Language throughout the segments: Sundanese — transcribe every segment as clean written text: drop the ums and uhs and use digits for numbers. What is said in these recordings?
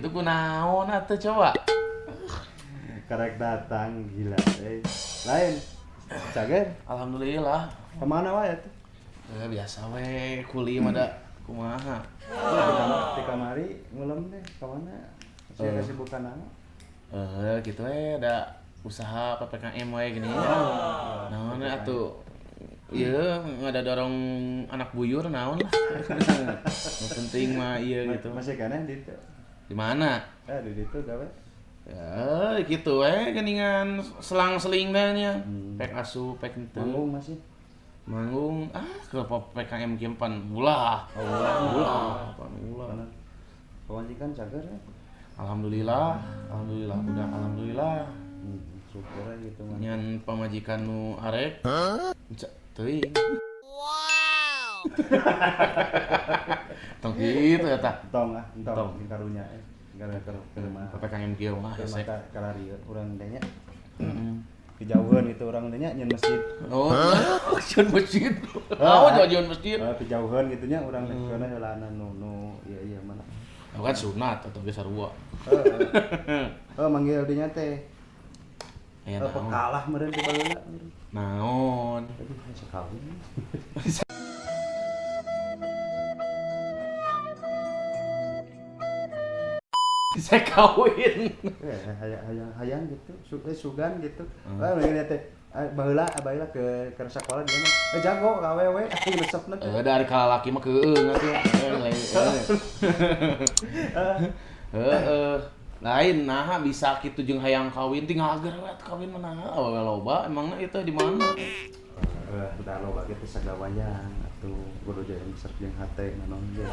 Gitu kunaon atuh coba. Karek datang gila euy. Lain. Cager, Alhamdulillah. kemana wae atuh? Biasa we kuli mah da kumaha. Di kamari ngulem deh, kemana? Sia kesibukan naon? Gitu we da usaha PPKM we gini. Naon atuh? Ieu ngadadorong anak buyur naon lah. Nu penting mah ieu gitu. Masih kana di ditu. Di mana? Di ditu gawe. Ya, gitu we geuningan selang-seling teh nya. Pek asup, pek henteu. Manggung masih. Manggung ke PPKM kieu pan ulah. Ulah, pan ulah. Pamajikan cager ya? Alhamdulillah, alhamdulillah udah alhamdulillah. Syukur gitu mah. Nyan pamajikan nu arek. Teuing. Wow. Tong kitu eta. Tong ah, entong karunya eh. Gara-gara ke rumah. PPKM kieu mah hese. Kalari urang teh nya. Kejauhan itu urang teh nya nyeun masjid. Oh, nyeun masjid. Oh, nyeun masjid. Kejauhan gitu nya urang teh kana heulana nu ieu ieu mana. Kan sunat atau ge sarua. Heeh. Manggil dinya teh. Aya naon? Kalah meureun ti baheula. Naon? Aduh, sekali. Saya kawin. Hayang gitu, sugan gitu. Wah, manggilnya teh baheula ke sekolah dia mah. Jago ka awewe, aing resepna. Dari kalalaki mah keung atuh. Heeh. Lain naha bisa kitu jeung hayang kawin tinggal agar we kawin mah naha awewe loba emangna itu di mana? Udah loba ge teh sagawayang atuh kudu jeung srek jeung hate naon ge.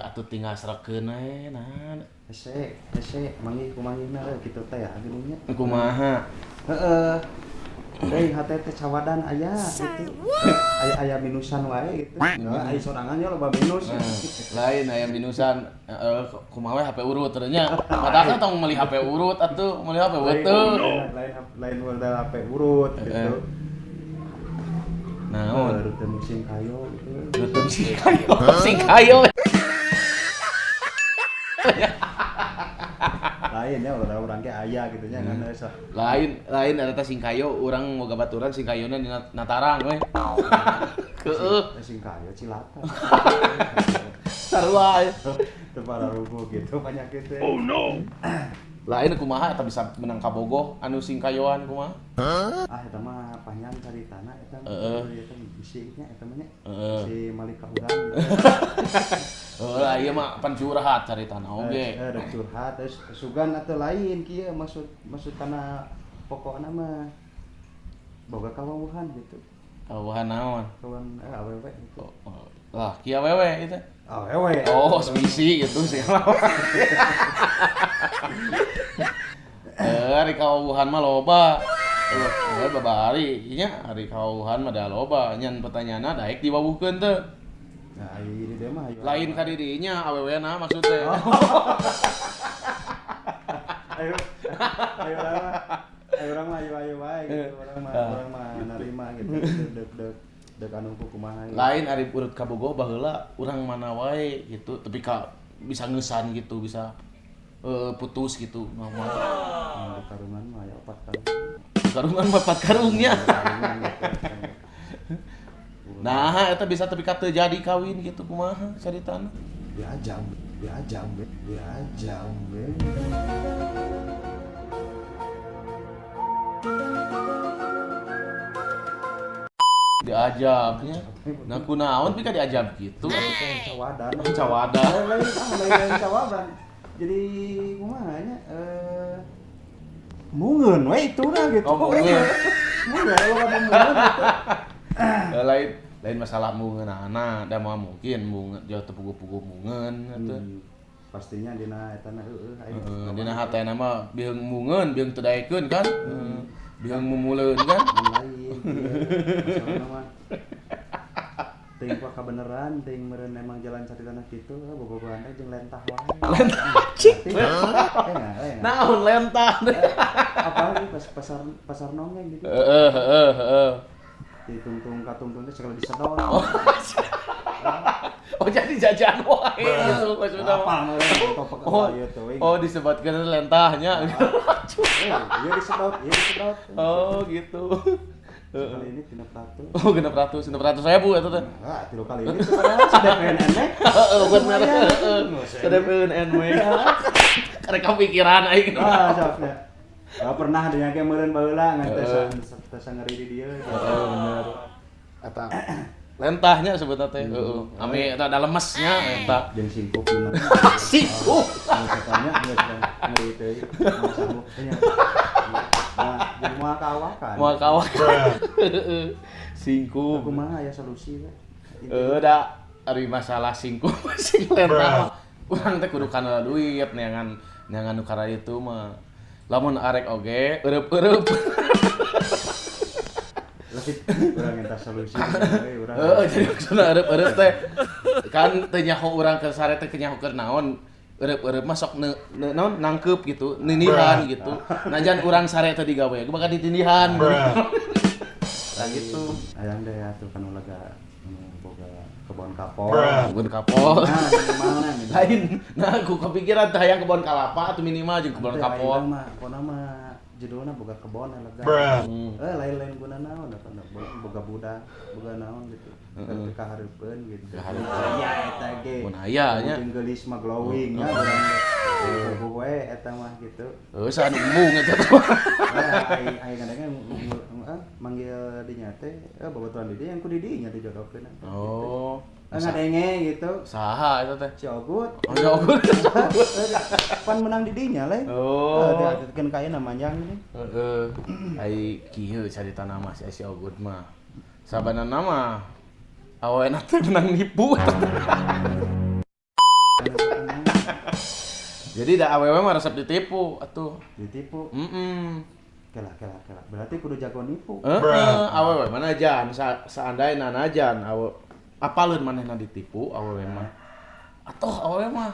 Atuh tinggal srekeun we nah. Hese, hese manggih kumanggihna kitu teh ya geuning nya. Kumaha? Heeh. Deui hate teh cawadan aya gitu. Aya minusan wae gitu. Aya sorangan nya loba minus. Lain aya minusan kumaha we HP urut teh nya. Padahal tong meuli HP urut atuh, meuli HP beuteung. Lain modal HP urut gitu. Naon? Rute musim kayo gitu. Rute musim kayo. Sing kayo. Lain ya orang-orang ke aya gitu nya kan sok. Lain eta sing kayo urang moga baturan sing kayona di Natarang we. Keueuh. Sing kayo cilaka. Sarua. Teu pararuguh gitu penyakit teh. Oh no. Lain kumaha eta bisa menang kabogoh anu sing kayoan kumaha? Ah eta mah panjang caritana eta mah. Eta bisi nya eta mah nya. Si Malik ka urang gitu. Heuh, ieu mah pan curhat caritana oge. Rek curhat terus sugan atau lain kieu maksud kana pokokna mah boga kawawuhan gitu. Kawawuhan naon? Kawan awewe gitu. Lah, kieu awewe itu. Awewe. Oh, bisi gitu sih. Ari kawawuhan mah loba. Babari nya ari kawawuhan mah da loba. Nyan pertanyaanna daek diwawuhkeun teu. Nah, di dieu mah hayu. Lain ka dirinya awewe na maksud teh. Ayo. Ayo urang mah ayo wae gitu. Urang mah narima gitu. Dek dek anu kumaha. Lain ari urut kabogoh baheula urang mana wae gitu tapi ka bisa ngeusan gitu, bisa putus gitu ngomong. Di karungan mah aya 4 karung. Karungan mah 4 karungnya. Nah, eta bisa tapi ka teu jadi kawin gitu kumaha caritana? Diajam we. Diajabnya. Nah, kunaon tapi ka diajab gitu. Cawadan. Cawadan. Lain cawadan. Jadi kumaha nya mungeun we itu nah gitu. Oh, mungeun. Mungeun loba mungeun gitu. Lain masalah mungeunana, da moal mungkin mungeun jauh teu puguh-puguh mungeun atuh. Pastinya dina eta na heueuh Heeh, dina hatena mah bieung mungeun, bieung teu daekeun kan. Bieung mumuleun kan. Lain. Masalahna mah teuing kuah kabeneran, teuing meureun emang jalan caritana kitu, bobogohan teh jeung lentah wae. Lentah cik. Naon lentah? Apalagi pas pasar nonggeng gitu. Heeh, heeh, heeh. Ditungtung katungtung teh segala disedot. Oh jadi jajan wae gitu maksudna. Apa meureun Oh, oh disebatkeun lentahnya. Iya disedot, iya disedot. Oh gitu. Kali ini 600. Oh 600, 600.000 eta teh. Enggak, 3 kali ini padahal SDPNN teh. Heeh, bener. SDPNN we. Karek kepikiran aing. Ah, sok nya. Enggak pernah dinya ge meureun baheula ngan teh teh ngeri di dieu. Heeh, bener. Eta lentahnya sebutna teh. Heeh. Ame eta ada lemesnya eta. Jeung singkup bener. Singkup. Katanya geus ngeri teh. Sanggup nya. Nah, jeung moal kawakan. Moal kawakan. Singkup. Kumaha aya solusi we? Heuh da ari masalah singkup sing lentah. Urang teh kudu kana duit neangan nu kara itu mah. Lamun arek oge eureub-eureub. Lebih urang minta solusi we urang. Heeh, jadi maksudna eureub-eureub teh kan teu nyaho urang keur sare teh nyaho keur naon. Eureub-eureub mah sok naon nangkeup gitu, nindihan gitu. Najan urang sare teh digawe ge bakal ditindihan. Nah gitu. Hayang deh atuh kan lega boga kebon kapol. Kebon kapol. Nah, minimalna lain. Nah, aku kepikiran teh hayang kebon kalapa atau minimal jeung kebon kapol. Mah, pokona mah judulna boga kebon lega. Eh lain-lain guna naon da boga budak, boga naon gitu. Teu kahareupeun gitu. Aya eta ge. Mun aya nya. Jeung geulis mah glowing nya urang teh. We eta mah gitu. Heuh saha nu embung eta teh. Ai kadang manggil dinya teh babaturan di dieu yang ku di dinya dijodohkeun. Oh. Ngadenge gitu. Saha eta teh? Si Ogut. Oh, si Ogut. Pan menang di dinya lain. Oh. Diaturkeun ka ayeuna manjang ini. Heeh. Ai kieu caritana mah si Ogut mah. Sabanana mah awena teh menang nipu. Jadi da awewe mah resep ditipu atuh. Ditipu. Heeh. Kela. Berarti kudu jago nipu. Heeh, awewe mana jan seandaina najan awe apaleun manehna ditipu awewe mah. Atuh awewe mah.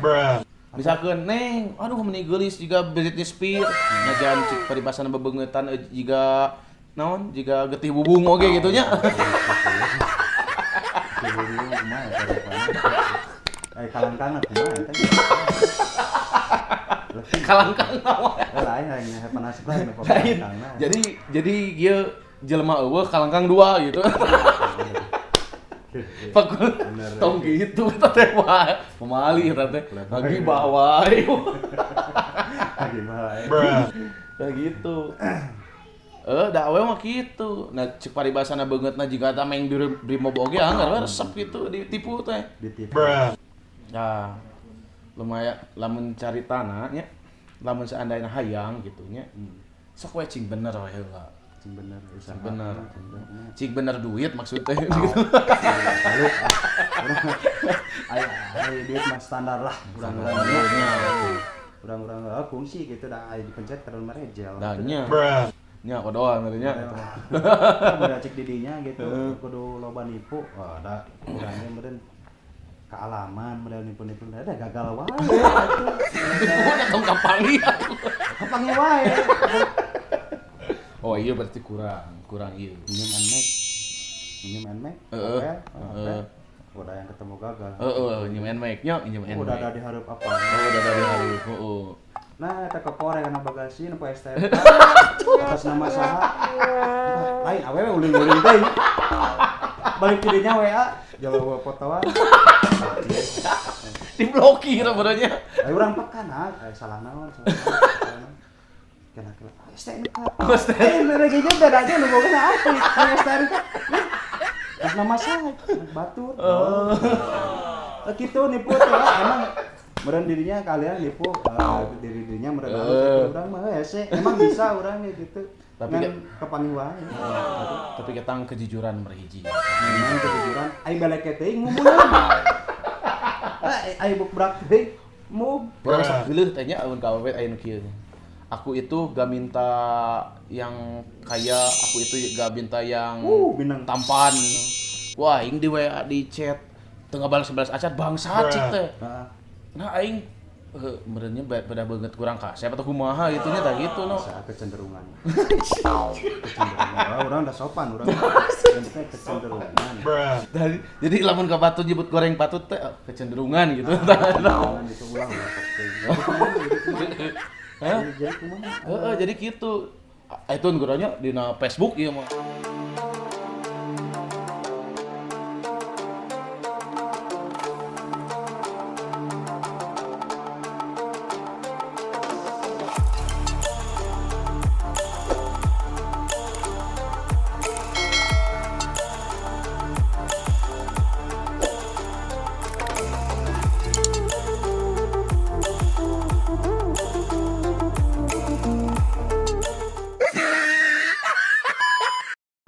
Misalkeun neng, aduh meni geulis jiga Britney Spears, najan cik paribasana bebeungeutan jiga naon, jiga getih bubung oge gitu nya. Bubung kumaha eta rupana. Kalangkang kumaha eta. Kalangkang naon? Lain lain penasaran kalangkangna. Jadi ieu jelema eueuh kalangkang dua gitu. Pakul tong gitu eta teh mah pemali eta teh lagi bawae. Lagi bawae. Nah gitu. Da awewe mah kitu. Nah cek paribasana beungeutna jiga eta maeng Brimob oge anggar we resep gitu ditipu teh. Ditipu. Nah, lumayan lamun caritana nya lamun seandainya hayang gitu nya. Sok we cing bener we heula. Cing bener, cing bener. Cing bener duit maksudnya gitu. Lalu ai duit mah standar lah, urang-urang urang-urang fungsi gitu dah ai dipencet terus merejel. Dah nya. Nya kodoan katanya. Udah cek didinya gitu, kudu loba nipu. Wah, da urangnya meureun kealaman model nipu-nipu ada gagal wae atuh. Nipu tong kapanggih. Kapanggih wae. Oh iya berarti kurang iya. Minjem Nmax. Heeh. Udah yang ketemu gagal. Heeh, minjem Nmax nya, minjem Nmax. Udah ada di hareup apa? Oh, udah ada di hareup. Heeh. Nah, eta kepore kana bagasi nu STNK. Atas nama saha? Lain awewe ulin-ulin teh. Balik ti dinya WA, jauh fotoan. Diblokir sebenarnya. Ayo urang pekan ah, salah naon, salah. Kela STNK. STNK beda aja nu boga apa? STNK. Atas nama saha? Batur. Oh. Kitu nipu teh emang meureun dirinya kalian nipu diri-dirinya meureun halus urang mah hese emang bisa urang gitu. Tapi kapanggih wae. Tapi ketang kejujuran merhiji. Memang kejujuran ai beleke teuing ngumunan. Ai bukbrak teuing mub. Urang sok geuleuh teh nya amun ka awewe aya nu kieu. Aku itu gak minta yang kaya, aku itu gak minta yang tampan. Wah, aing di WA di chat teu ngabalas-balas acan bangsat cik teh. Nah aing Meureunnya beda banget kurang kasep atau kumaha gitu nya tah gitu no. Bisa kecenderungan. Kecenderungan. Wah, urang udah sopan urang. Maksudnya kecenderungan. Jadi lamun ka patut nyebut goreng patut teh kecenderungan gitu. Kecenderungan itu ulang lah pokoknya. Jadi kumaha? Heeh, jadi gitu. Itu guranya dina Facebook ieu mah.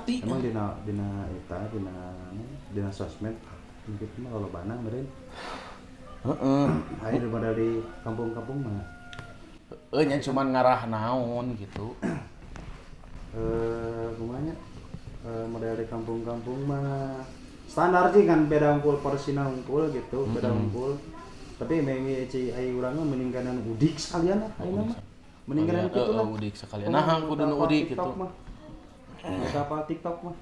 Emang dina dina eta dina dina sosmed mungkin mah lolobana meureun. Heeh. Aya daripada di kampung-kampung mah. Heuh nya cuman ngarah naon gitu. Kumaha nya? Model di kampung-kampung mah standar sih kan beda unggul porsina unggul gitu, beda unggul. Tapi memang ci ai urang mah mending kanan udik sekalian lah ayeuna mah. Mending kanan kitu lah. Udik sekalian. Nah, kudu nu udik gitu. Apa TikTok mah.